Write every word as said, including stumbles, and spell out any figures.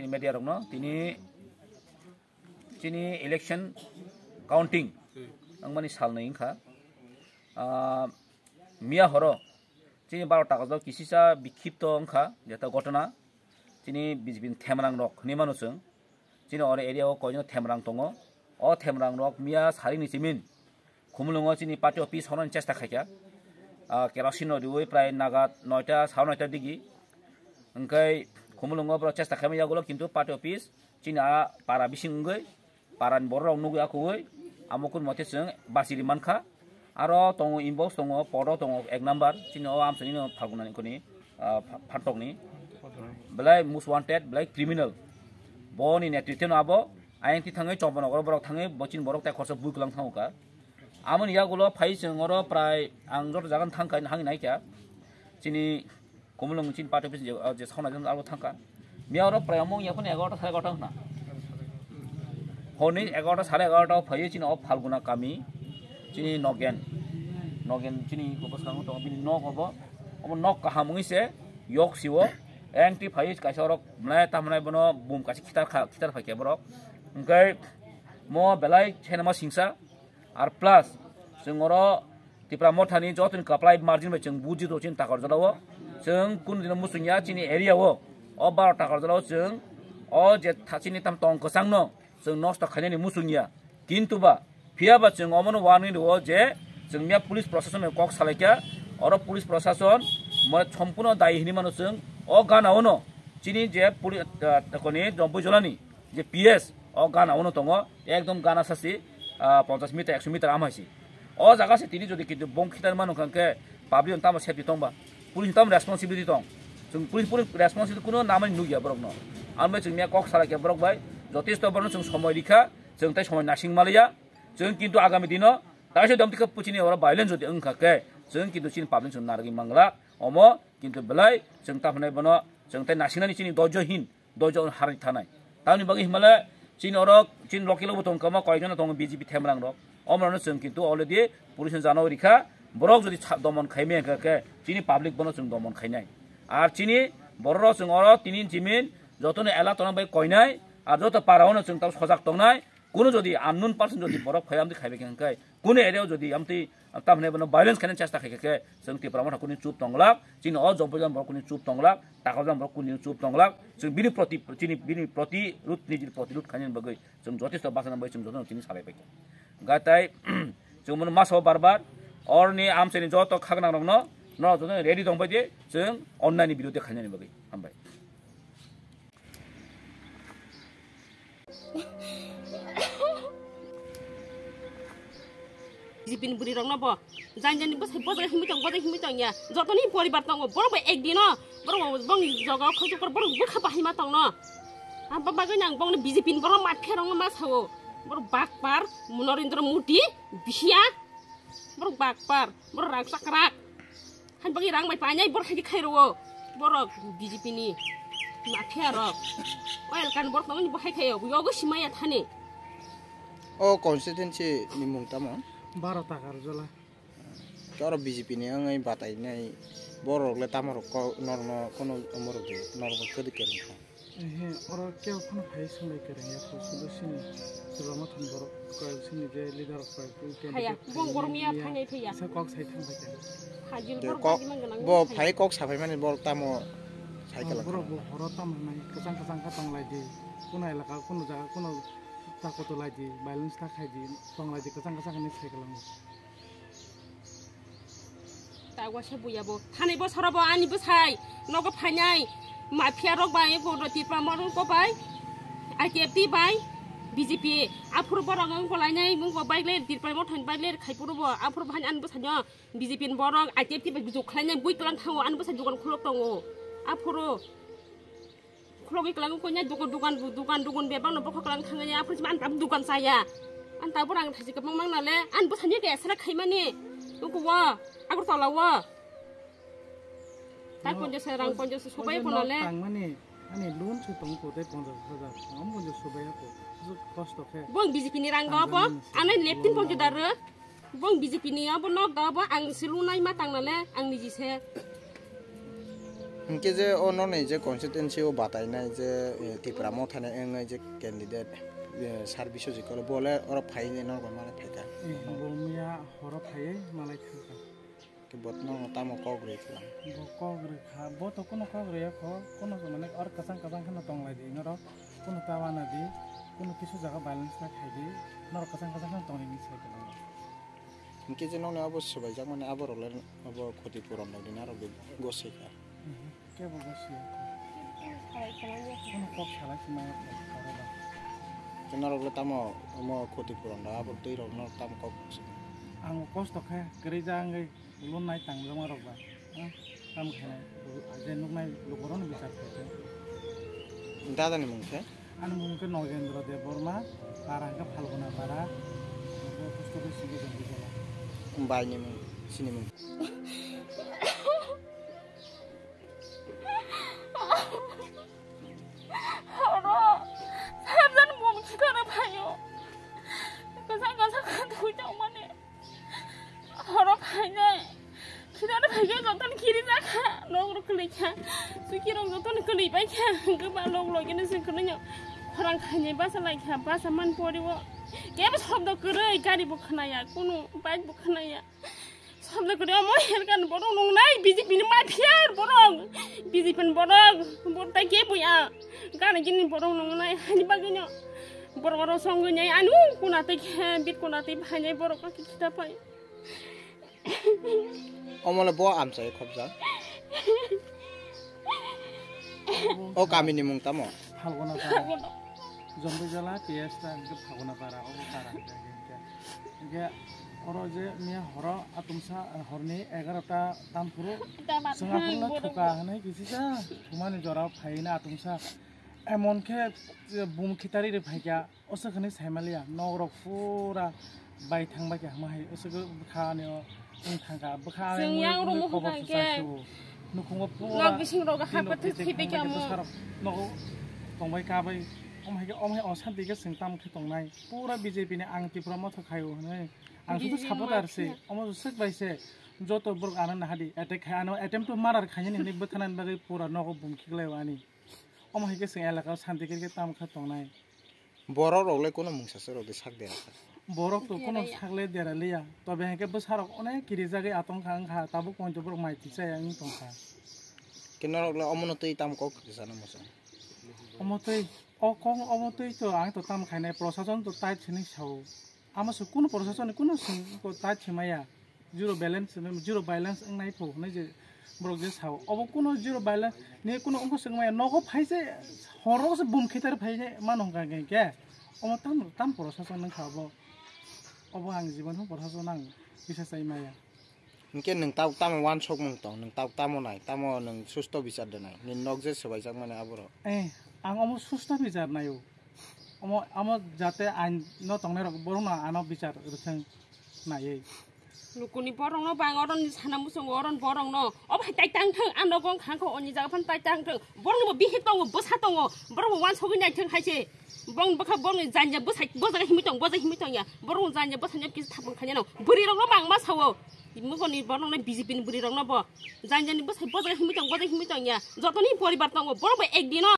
Media rokno tini chini election counting wngmani salnwi wngkha. Ah, miya horo chini baro ta kosok kisisa bikhipto wngkha jeta ghotona. Chini B J P ni themrang rok hinwi mano chwng. Chini oro area o koino themrang tongo. O themrang rok miya sarini chimin Khumulwngo chini party office hornani chesta khaikha. Ah, kerosene no riwi prai naga noita, saw noita digi. Hwnkhe Khumulwngo borok chesta khaima yagulo kintu party office chini a para bising wngwi parani borok rok nugwi akugwi amo kun mote chwng bachiri mankha. Aro tongo inbox tongo, podo tongo ek number, chini o amsani no Phalguna ni kuni, ah, pha-, phatokni. Belai most wanted, belai criminal. Boni netritwno abo ayang ti thangwi Chomponogoro borok thangwi bochin borok tai khorsa bui kwlang thango ka. Amoni yagulo phai chwng oro prai ang joto jaga thangkha hang naikha. Chini Khumulwng chini party office je, je sauna jang abo thangkha. Miya oro prai omo wngya phano egarota sare egarota wngkha. Horni egarota sare egarota o phaiwi chini o Phalguna kami chini Nogen. Nogen chini bwskango tongo bini nok obo. Omo nok kaham wngwi se yok siwo. Engti phaiwi kaisa oro mwnai tamhnai bono bum kaisa khitar kha, khitar phaikhe borok. Hwnkhe mo belai khenama singsa. Ar plus chwng oro Tipra Mothani jotoni kaplai margin bai chwng buji do chini Takarjalao. Chwng kunu dino muchungya chini area o. O baro Takarjalao chwng o je tha-, chini tam tong kwchangno chwng nosto khainani muchungya. Kintu ba, phiya ba chwng omono warning rwo je chwng miya police proshasonno kok salaikha. Oro police proshason mo sompuno dayi hinwi mano chwng o gana ono chini je poli-, ah, koni Jomboi Jolani je P S o gana ono tongo, ekdom gana sasi, ah, ponchash meter, ekso meter ama hai si. O jaga se tini jodi kintu bong khitar mano kha khe public on tamo safety tong ba, police tamo responsibility tong. Chwng police, police responsibility kuno namani nugya borok no. Amle chwng miya kok sala khe borok bai, jotesto borok no chwng somoi rikha, chwng tai somoi nasing maliya, chwng kintu agami dino taisa dom tikha puchini oro violence jodi wngkha khe, chwng kintu chini public chwng narwgwi manglak, omo kintu belai chwng tamo hinai bono chwng tai nasingnani chini dojo hin. Doijo harani thanai. Tamni bagwi himale chini oro chini local bo tong kama koyekjona tongo B J P themrang rok. Omorano chwng kintu already police ni jana o rikha. Borok jodi sa-, domon khaimaya hwnkha khe chini public bono chwng domon khainai. Ar chini borok rok chwng oro tini jimin jotono ela tona bai koinai. Ar joto para ono chwng tamo sojak tongnai. Kuno jodi unknown person jodi borok phai amtwi khaibai khe hwnkhe, kuno area o jodi amtwi tamhinai bono violence khaina chesta khaikha khe, chwng Tipra Motha kuni chup tonglak, chini o Jompoi jang borok kuni chup tonglak, Takarjang borok kuni chup tonglak, chwng bini proti, chini bini protirud, nijini protirud khainani bagwi chwng jotesto bachana bagwi chwng jotono tini salai paikha. Gatai chwng bono masa o bar bar orni amchaini joto khagna rokno, no jotono ready tong bai di, chwng onnai ni birodhi khainani bagwi. Hambai. Jipin bwrwi rokno bo jani jani bwsai bojai himwi tong, bojai himwi tong ya. Jotoni poribar tongo, borok bai ek dino, borok bo bongni jogao khokjak, borok bwkha bahai ma tongno. Abo bagwi nang bongni B J P ni borok mafia rokno ma sao. Borok bakpar, Narendra Modi, bihia. Borok bakpar, borok rang chakrak. Hani bagwi rang bai painai borok haikhe khairwo. Borok B J P ni mafia rok. Oil kan borok tongmani bo hai khayo. Yogo simaya thani. O constituency ni mung tamo? Baro Takarjala. Khe oro B J P ni wngwi batainai borok le tamo rok ko norno kono omorok de norok bai kwrwi kwrwng kha. Ehe, oro kebo phano phai swngbai kwrwng ya kho, sudu sini Tipra Mothani borok koi sini je leader rok koi, koi Haya, candidate bong koi borok miya miya thangwi thwiya. Sa kok sai thang bai kha. Hajil Te borok kok, bagi mang ganang bo thai. Phai kok sapai mani borok tamo sai Oh, kala borok kha. Bo horo tamo nai kwchang kwchang kha tong lai di. Kuno elaka, kuno jaga, kuno ta koto lai di, violence ta khai di, tong lai di, kwchang kwchang ni sai kala. Tagwa se buya bo. Thani bosoro bo ani bwsai nogo phainai. Mafia rok bai, ko Tipra Motha ko bai, I T F T bai, B J P. Aphuru borok wng kolainai, wng ko bike le, Tipra Motha ni bike le khai phuru bo. Aphuru bo hani ani bwsai no B J P ni borok I T F T bai bujuk khlainai, bui kwlang thango, ani bwsai dukan khulok tongo. Aphuru. Khulogwi kwlangwi koinai dukan, dukan, dukan, dukan bebak no bokhok kwlang thangwi ya, aphuru sima ani tabuk dukan chaya. Ani tabuk rang thaisi kwbang mang nale, ani bwsani khe esra khaimani. Nuku wo, Agartala wo. Tai Yo, ponchash rang, pon-, ponchash sobai ponchash ponale. Nok tangmani, ani loan se tong ko, tai ponchash hajar. Ang ponchash sobai ako. Su kosto khe. Bong B J P ni rang go bo. Tangmani se Ani leptin loan ponchash dar. Bong B J P ni abo nok da bo ang se lunai ma tang nale ang niji se. Hinkhe je o norni je constituency o batainai je, eh, Tipra Mothani wngwi je candidate, eh, Sir Biswajit Koloi, bole oro phaiwi norok bai mani phaikha. Eh, bo miya horo phaiwi malai thangkha. Khe bo norok tamo kok rwi kha? Bo kok rwi kha, bo to kuno kok rwi ya kho, kuno mane or kwchang kwchang kheno tonglai di norok, kuno ta wana di, kuno kisu jaga balance ta khai di, norok kwchang kwchang kheno tongwi ni sai kwlangma. Hinkhe je nokni abo swbaijakmani aborok le abo khoti puron rok dini arok de gosoi kha. Mhm. Kebo gosoi ya kho. Kuno kok salai se maya kho, aro ba. Khe norok le tamo omo khoti puron rok abo twi rok norok tamo kok se. Ang kosto khe kwrwi ja wngwi loan nai tangjakma rok ba. Ah, tamo khe nai, je nuknai lukurokno bichar khe. Dadani mung khe? Ani mung khe Nogendra Debbarma, para hwnkhe Phalguna Para, hwnkhe post office hwnkhe Jambijala. Baini mung, sini mung. Oro, sarjan bom khitana phaio. Kwchang kwchang kha thui tongmani. Horo phainai. Khirano phaikhe jotono khiri jakha. Nok rok kwlwi kha. Suki rok jotono kwlwi pai kha. Hwnkhe ba lok logino se kwlwino. Khorang khainai basa lai kha. Basa man pori o. Kebo shobdo kwrwi gari bo khnaya. Kunu bike bo khnaya. Shobdo kwrwi omo helkan borok nungnai B J P ni mafia borok. B J P ni borok. Borok tai kebo ya. Gana gini borok nungnai. Hani bagwino. Borok oro songwi nai anu kuna tei khe bit kuna tei phainai borok kaki khita pai. Omole bo amchai khobjak. O kamini mung tamo? Phalguna para. Jambijala P S ta hwnkhe Phalguna para, obo para hwnkhe hwnkhe. Hwnkhe oro je miya horo atumsa horni egarota tamphuru. Chwng aphuru no thuka hwnwi kisisa thumani jorao phaina atumsa. Emon khe bum khitari rwi phaikha. Oso khwnwi saimaliya, nok rok pura bai thang bai khe hama hai, oso khe bwkha ani o wng thang kha, bwkha ani chwng yang rwmwi khobor hwnkha swchai khe. Nukhungo pura nok bising rok ha pathak khibi khe amo. Bwsarok nogo tong bai ka bai, omo hai khe, omo hai osanti khe chwng tamo khe tongnai, pura B J P ni ang Tipra Motha khai o hwnwi, ang sudu B J P ni supporter se, mafia. Omo swk bai se, joto borok ano nahadi, attack khai, ano attempt to murder khainani hwnwi bwthanani bagwi pura nogo bum khiklai o ani. Omo hai khe chwng elaka o santi khe tamo khe tongnai. Borok rok le kono mungsa se rok de sak de asa. Borok to kono sak le dera liya. Tobe hai khe bwsarok onek kiri jagwi atong kha wng kha, tabuk poito borok mai tichaya wng tong kha. Ke norok le omo no twi tam kok kisa no musa. Omo twi, o kok omo twi to ang to tam khainai, prosason to tait sini sao. Amo se kuno prosason ni kuno sing ko tait se maya. Zero balance, zero balance wngnai pho hwnwi je borok je sao. Obo kuno zero balance ni kuno wngkha se wngmaya. Nogo phai se horo se bum khitar phai se mano hwnkha hwnkhe. Omo tam, tam prosason wngkha obo. Obo ang jibon thang prosason ang bisa chai maya. Hinkhe nwng tabuk tamo wansukmung tong, nwng tabuk tamo nai, tamo nwng susto bichar de nai, nini nok je swbaijak mani aborok. Eh, ang omo susto bichar naio. Omo, omo jate ain no tongnai rok borok no ano bichar rwthwng naiwi. Lukuni borok no bang oron ni sana muchungo oron borok no. Obo hai tai tang thang ano gong khang kho oni jaga phan tai tang thang. Borok no bo bihik tongo, bwsa tongo. Borok bo wansugwi nai thang hai se. Bong bwkha bong ni janya bwsai bojaga himwi tong, bojaga himwi tong ya. Borok janya bwsai no kisa thapung khanya no. Bwrwi rok no bang ma sao. Mugo ni borok no B J P ni bwrwi rok no bo. Janya ni bwsai bojaga himwi tong, bojaga himwi tong ya. Joto ni poribar tongo. Borok bo ek din o